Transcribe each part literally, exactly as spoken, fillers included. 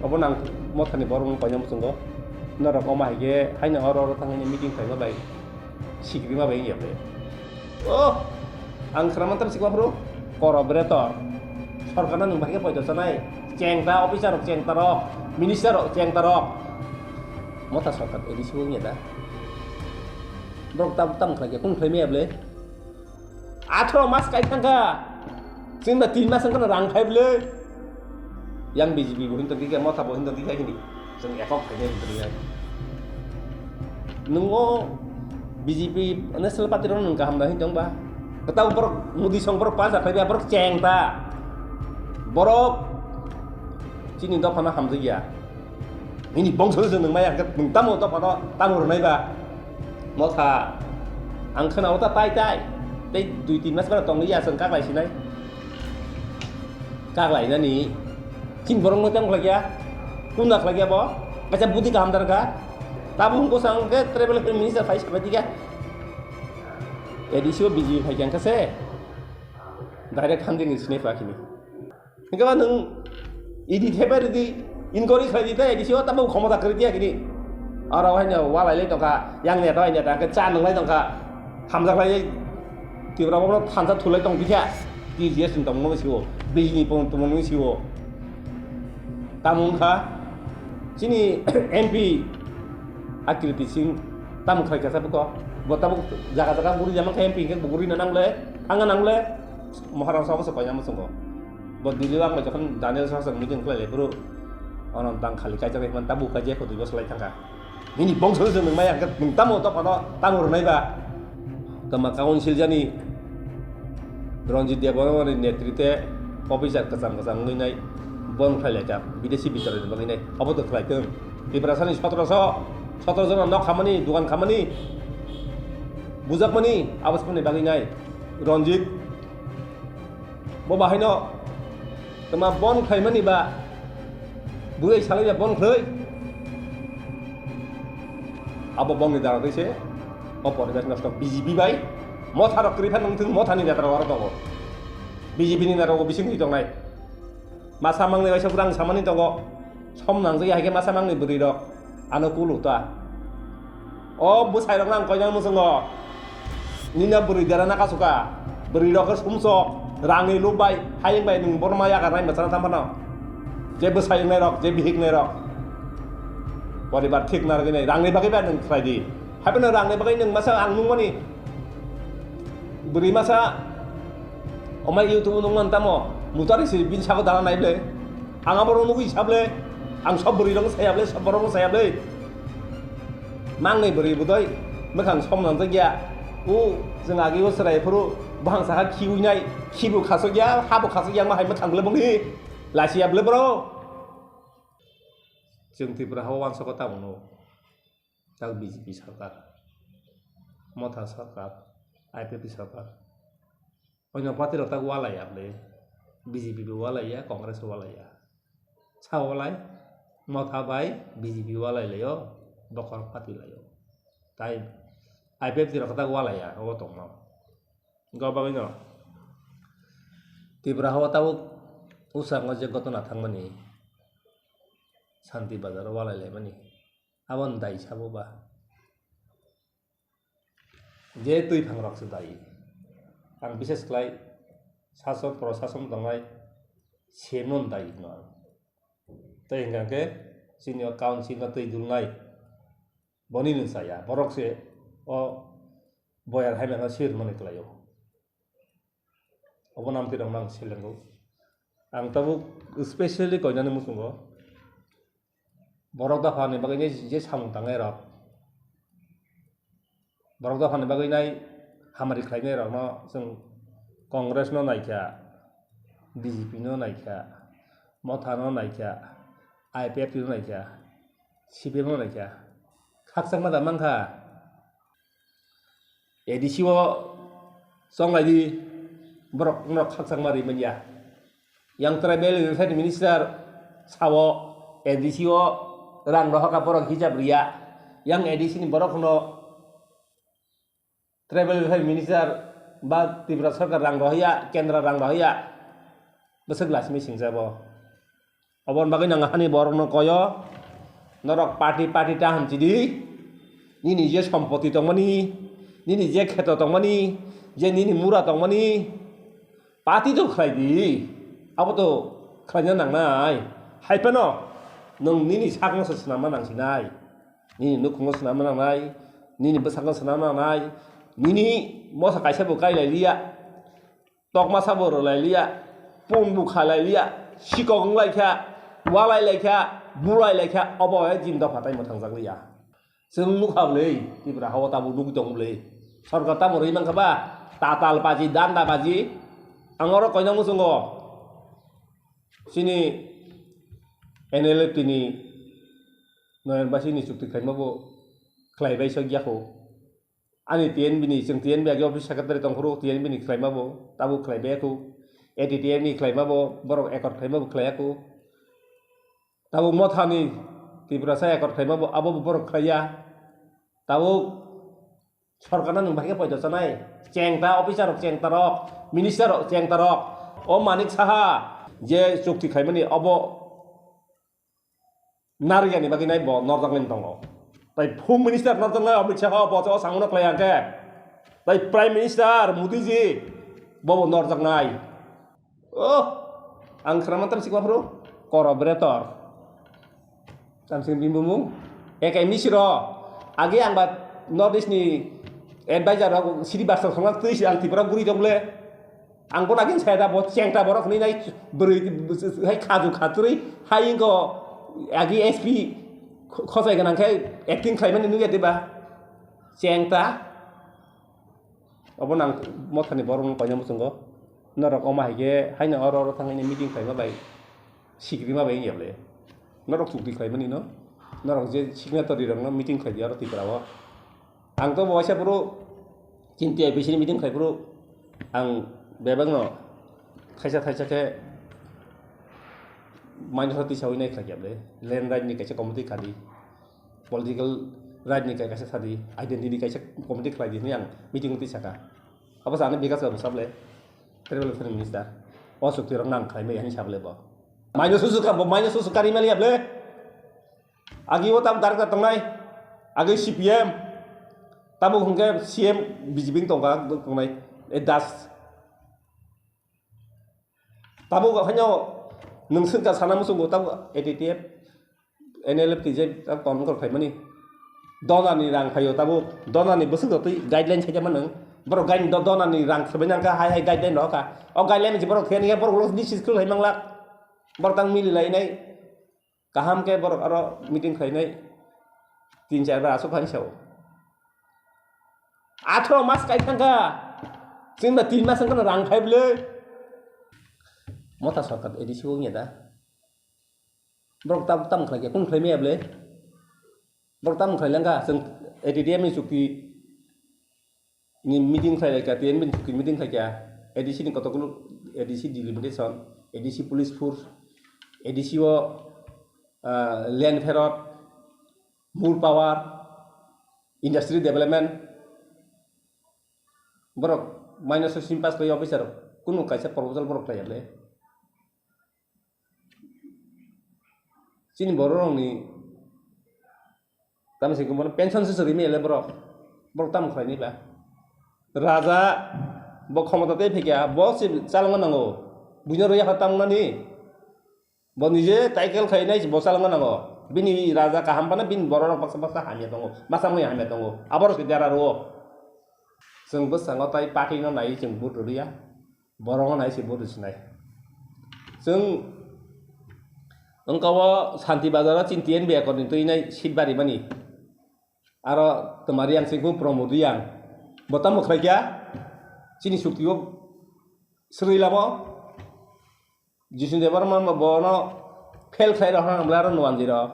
Obo nang mothani borok wng paina muchungo. Norok omo hai khe haino oro oro thangwi meeting khlaima bai sikrima bai wngya ble. Oh, ang khwna mantam sikma phuru koro bre to. Sorkarno nwng bahai khe poito chanai. Chengta officer rok, chengta rok, minister rok, chengta rok. Motha sorkar A D C wngya da. Borok tam tam khlai khe kung khlai maya ble. Atharo mas kai thangkha. Chwng da tin mas wngkhano rang phai bwlwi. Yang B J P bo hinto dikha, Motha bo hinto dikha hini. Chwng ekok phainai hinto dikha. Nungo B J P National Party rok nwng kaham da hinto wngba. Kwtal borok Modi song borok pal jakhlai ba borok cheng ta. Borok chini dophano hamjakya. Nini bongso se nwng maya hwnkhe nwng tamo dophano tamo rwnai ba? Motha, ang khwnao ta tai tai. Tei dui tin mas mano tongwi ya chwng kaklai sinai. Kaklai nani. Chini borok no tamo khlaiya. Kunda khlaiya bo. Kaisa budi kaham dar kha. Tabo hwnkhe sang khe tribal minister phai sabai dikha. A D C o B J P phai khe ang kha se. Direct hamjini sinai pha kini. Hingke ba nwng idi thepai ridi, inquiry khlai di tei A D C o tamo khomota kwrwi tiya kini. Oro haino walai lai tongkha, yang neta haino tangkhe cha nwnglai tongkha. Hamjak lai Tripura bono thansa thulai tong bikha. T G S ni tongmani siwo, B J P ni tongmani siwo. Tamo wngkha chini M P Akiriti Singh tamo khlai kha sa buko. Bo tabuk jaga jaga buri jama khe M P hingke bo buri na nangle, thanga nangle. Maharang sa obo se koina muchungo. Bo Delhi o ang bai jokhon Daniel Sahasrang meeting khlai lai phuru, ono tang khali kaijak lai man, tabuk kaijak kho dui bosor lai thangkha. Nini bongso se nwng maya hwnkhe nwng tamo dophano tamo rwnai ba? Tama council jani Ranjit Debbarmani netrite officer kwcham kwcham wngwi nai bon khlai lai kha, bidesi bitoroni bagwi nai. Obo to khlai thung. Tiprasani sotoroso, sotoro jona nok khamani, dukan khamani, bujakmani, abo samani bagwi nai. Ranjit Bo bahaino tama bon khlaimani ba, bui salai ba bon khlai. Abo bongni dara twi se o poribesh nosto B J P bai. Motha rok kwrwi phan wngthung, Mothani neta rok aro tongo. B J P ni neta rok bising twi tongnai. Masa mangnai bai sok rang samani tongo. Som nangjak ya hai khe masa mangnai bwrwi rok. Ano kulu ta. O bwsai rok nang koijan muchungo. Nina bwrwi dera na kasuka. Bwrwi rok khe sumsok. Rangni lub bai, hayung bai nwng borma yakarnai mwchana tamo phano. Je bwsai wngnai rok, je bihik wngnai rok. Poribar thik narwgwi nai. Rangni bagwi bai nwng khlai di. Hai phano rangni bagwi nwng masa ang nungmani. Bwrwi masa omai YouTube nungman tamo. Mutari si bini sako dana nai ble. Ang abo rok nugwi sa ble. Ang sob bwrwi rok saya ble, sob borok saya ble. Mangnai bwrwi budai mwkhang som nang jakya. U jwng agi o chwrai phuru bahang saka khiwi nai, khibu khasok ya, habo khasok ya, ma hai mwkhang ble bongni. Lasiya ble bro. Chwng Tripura hao wansoko tamo no. Tak B J P sarkar, Motha sarkar, I P F T sarkar. Oino party rok tak walai ya ble, B J P bo walai ya, Congress bo walai ya. Sa walai, Motha bai B J P walai lai o, bokhorok party lai o. Tai I P F T rok tak walai ya, obo tongma. Go bagwi no. Tripura hao tabuk usango je gotona thangmani, Santi Bazar o walai laimani. Aboni dai sabo ba? Je twi phangrok se dai. Ang bises khlai sason prosason tongnai C M no dai hino ang. Tei hingka khe chini o council no twi dulnai boni nwng chaya. Borok se o boyar hai mano sir mani kwlai o. Obo namtwi rok nang selengo. Ang tabuk specially koinani muchungo. Borok dophani bagwi je samung tangnai rok, borok dophani bagwi nai hamari khlainai rokno chwng Congress no naikha, B J P no naikha, Motha no naikha, I P F T no naikha, C P M no naikha, khakchangma da mankha. A D C o chonglai di, borok norok khakchangma ri manya. Yang tribal welfare minister sao A D C o rang rohorkha borok hijab riya. Yang A D C ni borok no tribal welfare minister ba Tripura sarkar rang rohya, kendra rang rohya. Bwswk lasimi singjabo. Oboni bagwi nang hani borokno koyo, norok party party ta hamchidi, nini je sompoti tongmani, nini je kheto tongmani, je nini mura tongmani, party to khlai di, abo to khlaina nangnai. Hai phano nwng nini sakno se swnamna nangsinai, nini nukhungo swnamna nangnai, nini bwsakno swnamna nangnai, nini mosa kaisa bo kai lai liya. Tokma sabo rwlai liya, pun bo khalai liya, sikok wng lai kha, walai lai kha, bulai lai kha, obo hai jin dopha tai mwthang jak liya. Chwng nukha bwlwi, Tripura hao tabuk nugwi tong bwlwi. Sorkar tamo rwi mankha ba, tatal baji, danda baji, ang oro koina muchungo. Chini N L F T ni Noyan Basi ni chukti khlaima bo khlai bai sok yakho. Ani T N B ni, chwng T N B agi office secretary tongphuru, T N B ni khlaima bo, tabuk khlai bai yakho. A T T F ni khlaima bo, borok accord khlaima bo khlai yakho. Tabuk Motha ni Tiprasa accord khlaima bo, abo bo borok khlai ya. Tabuk sorkar no nwng bahai khe poito chanai. Chengta officer rok, chengta rok, minister rok, chengta rok. O Manik Saha je chukti khlaimani, obo narwkya ni bagwi nai bo norjaknai tongo. Tai Home Minister norjaknai Amit Shah bo o samungno khlai ya khe. Tai Prime Minister Modi ji bo bo norjaknai. Oh, ang khna mantam sikma phuru collaborator. Tamsing bini bumung A K Misro. Agi ang ba North East ni advisor rok siri bastor khna twi ang Tripura guri tong le. Ang bono agin saya da bo chengta borok hwnwi nai bwrwi hai khaju khatrwi hai wngkho agi S P khosai gwnang khe acting khlaimani nukya diba? Chengta. Obo nang Mothani borokno koina muchungo. Norok omo hai khe haino oro oro thangwi meeting khlaima bai sikrima bai wngya bwle. Norok chukti khlaimani no. Norok je signatory rokno meeting khlai di oro Tripura o. Ang to bo waisa phuru chini T I P C ni meeting khlai phuru ang bebakno thaisa thaisa khe minus o tisawi nai khlai khe bwle. Land right ni kaisa committee khadi, political right ni kaisa khadi, identity kaisa committee khlai di hinwi ang meeting o twi saka. Abo sa ani Bikash Babu sable, tribal welfare minister. O chukti rok nang khlai mai hinwi sable bo. Minus o suka bo, minus o suka ri mali ya bwle. Agi o tam director tongnai, agi C P M, tamo hwnkhe C M B J P ni tongkha, tongnai, e Das. Tamo haino nwng swngkha sana muchungo tamo A T T F, N L F T je tamo kon kor khaimani. Donani rang phaio tamo, donani bwswk twi guideline saida manwng. Borok gain do-, donani rang sabai nangkha, hai hai guideline rohorkha. O guideline se borok thani borok lo ni sis khulai manglak. Borok tang mili lainai. Kaham khe borok aro meeting khlainai tin char bar aswk phan sao. Athro mas kai thangkha. Chwng da tin mas wngkhano rang phai bwle. Motha sarkar A D C o wngya da. Borok tam, tam khlai khe, kung khlai maya bwle. Borok tam khlai langkha. Chwng A T T F ni chukti ni meeting khlai lai kha, T N B ni chukti meeting khlai kha, A D C ni kotokulu, A D C delimitation, A D C police force, A D C o, ah, land pherot, more power, industry development, borok minus o sim pass khlai officer, kunu kaisa proposal borok khlai ya le. Chini borok rokni tamo se bono pension se sori mele borok, borok tamo khlai ni ba? Raja bo khomota tei phikya, bo se chalangma nango, buino rw yapha tamo nani, bo nije taikal khai nai bo chalangma nango, bini raja kaham phano bini borok rok baksa baksa hamya tongo, masa mui hamya tongo, aboro se dera rwo. Chwng bwskango tai party no nai chwng vote rwya. Borok no nai se vote sinai. Chwng wngka o Santi Bazar o chini T N B accord ni twi nai seat bari mani. Aro twma Riyang singkung Pramod Riyang. Bo tamo khlai kya? Chini sukti o swrwi lamo. Jisnu Debbarma bono fail khlai rok hwnna bwle aro nuanjwi rok.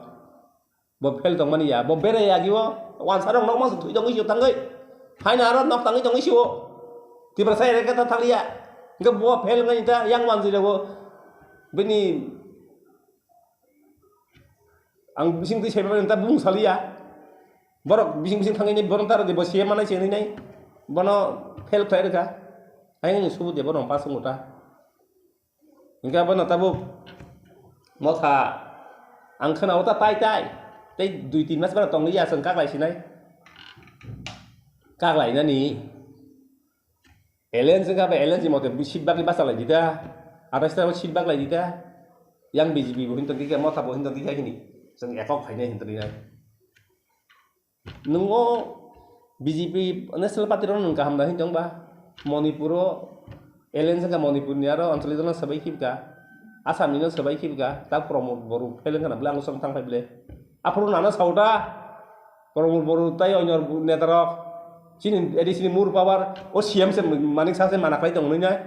Bo fail tongmani ya, bo berai agi o, wansa rok nokma se thwi tongwi sio tangwi. Haino aro nok tangwi tongwi sio. Tiprasa ere kata thanglia. Hingke bo fail wngani ta yang wanjwi rego. Bini ang bising twi saiba ta bung salia. Borok bising bising thangwi ni bono ta rodi bo C M manai se nai. Bono fail khlai rwkha. Ayang ni subu de bono pass wngkha ta. Hingke abono tabuk Motha, ang khwnao ta tai tai. Tei dui tin mas bara tongli ya chwng kaklai sinai. Kaklainani. Alliance wngkha ba alliance ni mote seat bagwi bachalai di da. Athais ta seat baglai di da. Yang B J P bo hinton dikha, Motha bo hinton dikha hini. Chwng ekok phainai hinton dinai. Nungo B J P National Party rok nwng kaham da hinwi tongba? Manipur o alliance wngkha, Manipur ni aro Anchalik dol no swbai khibka, Assam ni no swbai khibka, ta Pramod Boro fail wngkha na bwle, ang swng thang phai bwle. Aphuru nana sauta Pramod Boro tai onyor neta rok chini A D C ni mur power o C M se manik sa se mana khlai tong nai.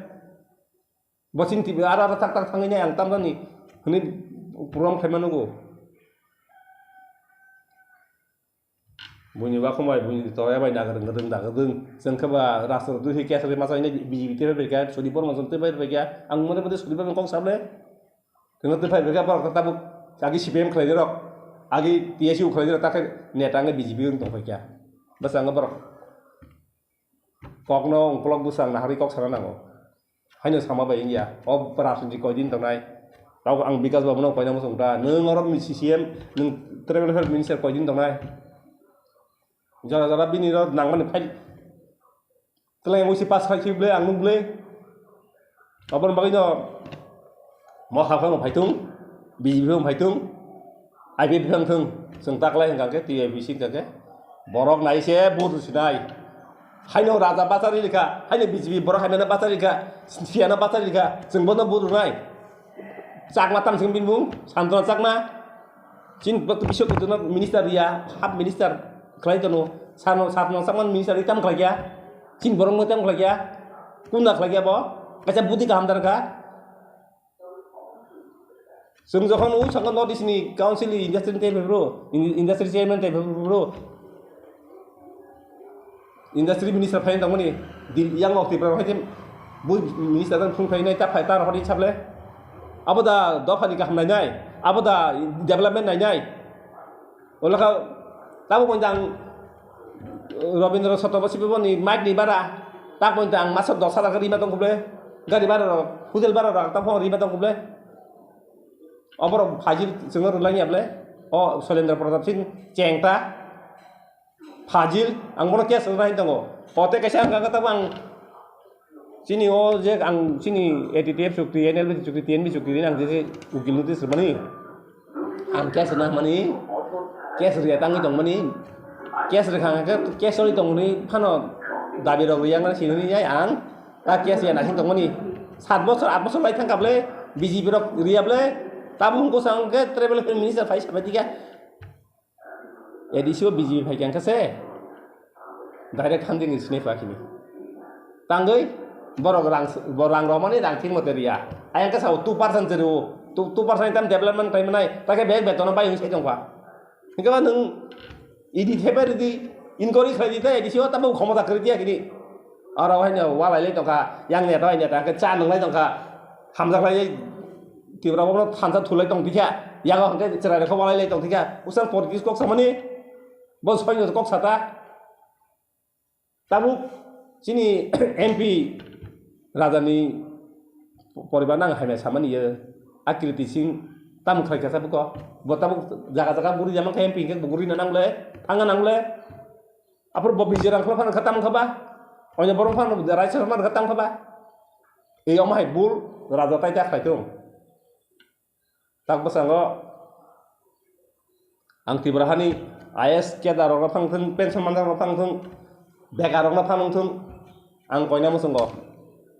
Bo chini T V aro aro tak tak thangwi nai ang tamjani hwnwi program khlaima nugo. Buini bakhumbai, buini toya bai nagadwng gadwng nagadwng. Chwng khe ba rastro dui khe kesari masa hwnwi B J P tei bai kha, Sudip Barma chwng tei bai kha. Ang mone mone Sudip Barma kok sable. Chwng tei bai kha borok tabuk agi C P M khlai rok. Agi T S U khlai rok ta khe neta ang B J P wng tong pai kha. Bwskango borok kokno ungkolok bwsang naharwi kok sana nango. Haino sama bai wngya. O rajniti koidin tongnai. Tabo ang Bikas Babu no koina muchung ta. Nwng oro C C M, nwng tribal welfare minister koidin tongnai. Jora jora bini ro nangmani phai. Twlai musi pass khai khibble ang nukble. Aboni bagwi no Motha phano phaitung, B J P phano phaitung, I P F T phano thung, chwng ta klai hwnkha khe, T I B C hwnkha khe, borok nai se vote rw sinai. Haino raja bachari rikha, haino B J P borok haino bachari rikha, siyano bachari rikha, chwng bono vote rwnai. Chakma tam sing bini bung, Santona Chakma. Chini Doctor Biswajit Debbarma minister riya, half minister khlai tono. Sano, Santona Chakma minister ri tam khlai kya? Chini borok mo tam khlai kya? Kunda khlai kya bo? Kaisa budi kaham dar kha? Chwng jokhon ui saka North East ni Council ni industry tei bebro, in-, industry chairman tei bebro, industry minister phai tongmani, Dil-, yang ok Tripura phai tem, bu minister dan phung phai nai ta phai ta rohor sable. Abo da dopha ni kaham nai nai, abo da development nai nai. Olakha tabo monjang Robindra Satyabasi boni mic ni bara, ta monjang masa dos hajar rima tong kuble, gari bara rok, hotel bara rok, ta phone rima tong kuble. Oborok phajil chwngno rwlangya ble. O Soilendra Pratap Singh chengta phajil, ang bono case rwna hin tongo. Pote kaisa ang kaka tabang chini o je ang chini A T T F chukti, N L B chukti, T N B chukti din ang je ukil notice rwmani. Ang case rwna hwnmani, case rwya tangwi tongmani. Case rwkha hwnkhe case rwi tongmani phano dabi rok rwya wngna sinini yai ang. Ta case ya naising tongmani. Sat bosor, at bosor lai thangkha ble, B J P rok riya ble, tabuk hwnkhe sang hwnkhe tribal welfare minister phai sabai tikha. A D C o B J P phai kha hwnkhe se direct hamjini sinai pha khini. Tangwi borok rang, bo rang romani rang thik mote riya. Ayang khe sao two percent se rwo. Two, two percent tam development khlai manai, ta khe bek betono bai wng sai tongkha. Hingke ba nwng idi thepai ridi, inquiry khlai di tei A D C o tamo khomota kwrwi tiya kini. Oro haino walai lai tongkha, yang neta hai neta khe cha nwnglai tongkha, hamjak lai Tripura bono thansa thulai tong tikha, yago hwnkhe chwrai rokho walai lai tong tikha, usang politics kok samani, bo soino kok sata. Tabuk chini M P rajani poribar nang hamya samani ye, Akriti Singh tam khlai kha tabuk ko. Bo tabuk jaga jaga buri jama khe M P hingke bo guri na nangle, thanga nangle. Aphuru bo bijera khlo phano kha tam kha ba. Oino borok phano raisa phano kha tam kha ba. Ei omo hai bul raja tai ta khlai thung. Tak bwskango ang Tripura hani I A S cadre rokno phang thung, pension manjak rok phang thung, bekar rokno phang thung, ang koina muchungo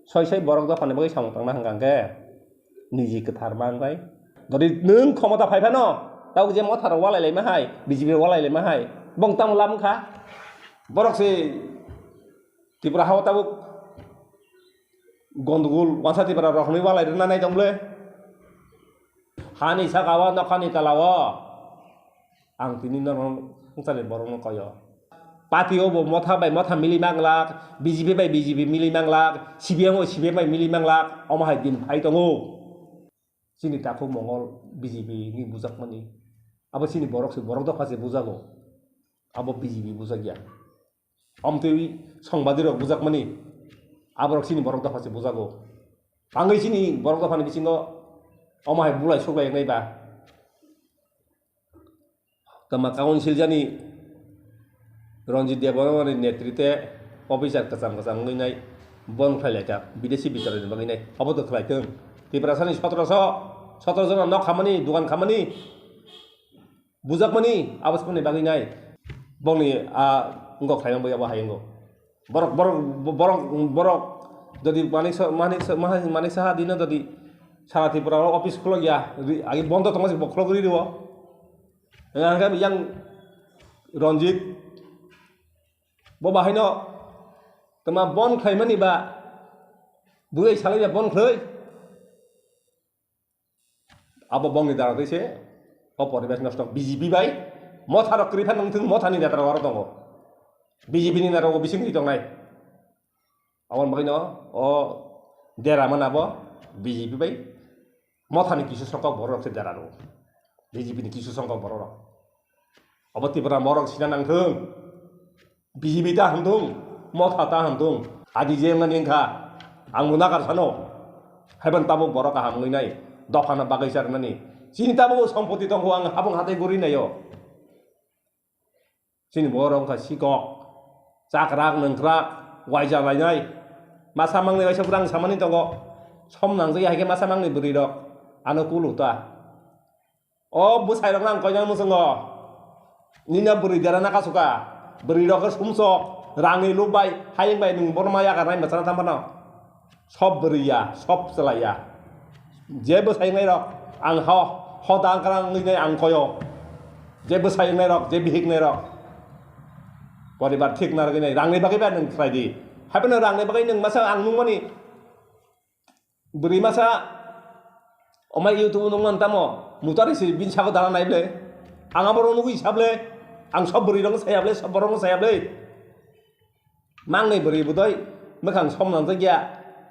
soi soi borok dophani bagwi samung tangna hwnkha hwnkhe niji kwthar man bai. Dori nwng khomota phai phano tabuk je Motha rok walai lai ma hai, B J P rok walai lai ma hai, bong tamo lam kha? Borok se Tripura hao tabuk gondogol wansa Tripura rok hwnwi walai rwna nai tong ble. Hani saka o, nokhani tola o ang tini norok wngchani borokno koi o. Party o bo Motha bai Motha mili manglak, B J P bai B J P mili manglak, C P M o C P M bai mili manglak, omo hai din phai tongo. Chini takhuk Mongol B J P ni bujakmani. Abo chini borok se, borok dopha se bujago. Abo B J P bujakya. Amtwi songbadirok bujakmani, aborok chini borok dopha se bujago. Tangwi chini borok dophani bisingo Omo hai bulai suklai wngnai ba. Tama council jani Ranjit Debbarmani netrite officer kwcham kwcham wngwi nai bon khlai lai kha, bidesi bitorani bagwi nai. Obo to khlai thung. Tiprasani sotoroso, sotoro jona nok khamani, dukan khamani, bujakmani, abo swkangni bagwi nai. Bongni a wngkok khlaimang bai abo hai wngo. Borok, borok, borok, borok jodi manik sa-, manik sa-, maha-, manik saha dino jodi sara Tripura o office khulok ya, ri-, agi bondo tongma se bo khulok ri rio. Hingke yang Ranjit bo bahaino tama bon khlaimani ba, bwrwi salai ya bon khlai. Abo bongni dara twi se o poribesh nosto. B J P bai motha rok kwrwi phan nang thung, motha ni neta rok aro tongo. B J P ni neta rok bising ri tongnai. Aboni bagwi no o dera mana bo B J P bai motha ni kisu songkok borok rok se dera rw. B J P ni kisu songkok borok rok. Abo Tipra borok sina nang thung. B J P ta hamdung, motha ta hamdung. Adi je wngmani wngkha, ang bo nakar sano. Haiban tabuk borok kaham wngwi nai, dophano bagwi charwnani. Chini tabuk sompoti tongkho, ang habung hatai guri naio. Chini borok wngkha sikok, chakrak, nungkrak, waija lainai. Masa mangni waisa bwrang samani tongo. Som nangjak ya hai khe masa mangni bwrwi rok ano kulu ta. O bwsai rok nang koinani muchungo. Nini bwrwi dera na kasuka. Bwrwi rok khe sumsok. Rangni luk bai, hayung bai nwng bono ma yakar nai mwchana tamo no. Sob bwrwi ya, sob chwla ya. Je bwsai wngnai rok, ang ho, hoda ang kwrang wngwi nai ang koyo. Je bwsai wngnai rok, je bihik wngnai rok. Poribar thik narwgwi nai, rangni bagwi ba nwng khlai di. Haiphano rangni bagwi nwng masa ang nungmani. Bwrwi masa omai YouTube nungmani tamo mutari se bini sago dana nai ble. Ang abo rok nugwi sa ble. Ang sob bwrwi rokno saya ble, sob borok no saya ble. Mangnai bwrwi bwdoi mwkhang som nangjak ya.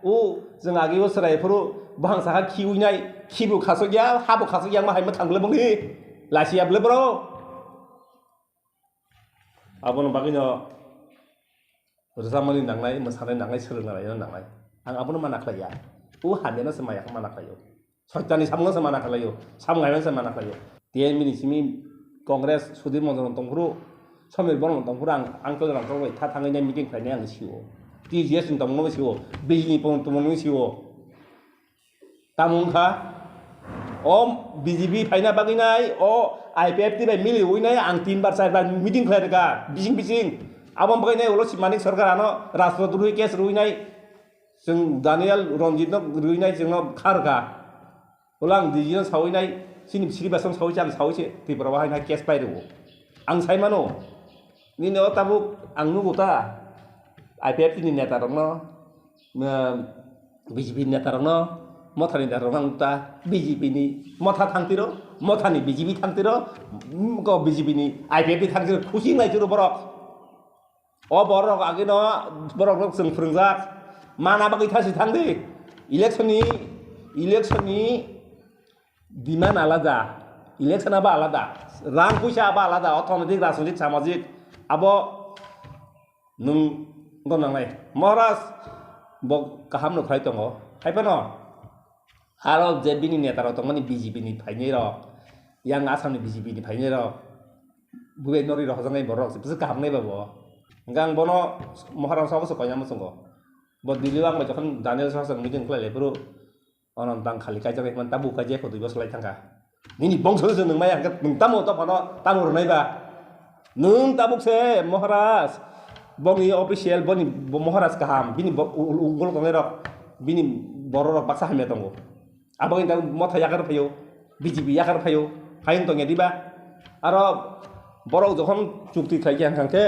O chwng agi o chwrai phuru buphang saka khiui nai, khibu khasok ya, habo khasok ya, ma hai mwkhang ble bongni lasiya ble bro. Aboni bagwino rwchapmani nangnai, mwsanai nangnai, swrwngna laina nangnai. Ang abono mana khlaiya. O hamyano se maya khe mana khlaio. Soitani samungno se mana khlaio. Samung haimano se mana khlaio. T M ni simi Congress Sudhir Mohan tongphuru, Samir Bormon tongphuru ang uncle rang tongbai tha thangwi nai meeting khlainai ang sio. T G S ni tongmungno sio. B J P ni tongmungno sio. Tamo wngkha, o B J P phaina bagwi nai, o I P F T bai miliui nai, ang tin bar, char bar meeting khlai rwkha, bising bising. Abo bagwi nai ulo si Manik Sarkar ano rastro droi case rwui nai, chwng Daniel Ranjit no rwui nai, chwngno kha rwkha. Ulo ang D G no saui nai, chini Sribas no saui se, ang saui se, Tripura o hai nai case pai rwo. Ang sai mano, nini o tabuk ang nugo ta, I P F T ni neta rokno, um, B J P ni neta rokno, motha ni neta rokno ang ta, B J P ni motha thang tiro, motha ni B J P thang tiro, um, ko B J P ni I P F T thang tiro, khusi nai tiro borok. O borok agino borok rok chwng phwrwngjak, mana bagwi thasi thang di. Election ni, election ni demand alada, election abo alada, rang puisa abo alada, orthonoitik, rajnoitik, samajik abo nwng wngkha nangnai. Maharaj bo kaham no khlai tongo, hai phano aro je bini neta rok tongmani B J P ni phainai rok, yang Assam ni B J P ni phainai rok, bubai nori rok hojak nai borok se bwswk kaham nai ba bo. Hingke ang bono Maharaj sabo se koina muchungo. Bo Delhi o ang bai jokhon Daniel Sahasrang meeting khlai lai phuru, ono tang khali kaijak nai man tabuk kaijak kho dui bosor lai thangkha. Nini bongso se nwng maya hingke nwng tamo to phano tamo rwnai ba. Nwng tabuk se Maharaj, boni official, boni bo Maharaj kaham, bini bo u-, u-, ungkol tongnai rok, bini borok rok baksa hamya tongo. Abo wngkha motha yakar phaio, B J P yakar phaio, hayung tongya diba? Aro borok jokhon chukti khlai khe hangkha khe,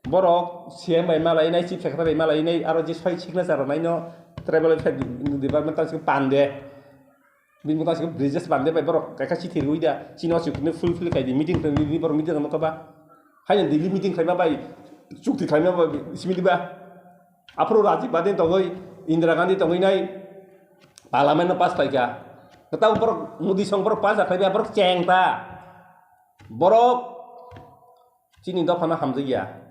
borok C M bai malai nai, Chief Secretary bai malai nai, aro je soi signature rwnai no Tribal Welfare Department tang sing pande. Bini motang sing Brijesh Pande bai borok kaisa chithi rwui da, chini o chukti no fulfill khai di, meeting khai di, borok meeting rwma kha ba. Haino Delhi meeting khlaima bai, chukti khlaima bai simi diba? Aphuru Rajiv Bade tongwi, Indira Gandhi tongwi nai parliament no pass khlaikha. Kwtal borok Modi song borok pass khlaiba borok cheng ta. Borok chini dophano hamjakya.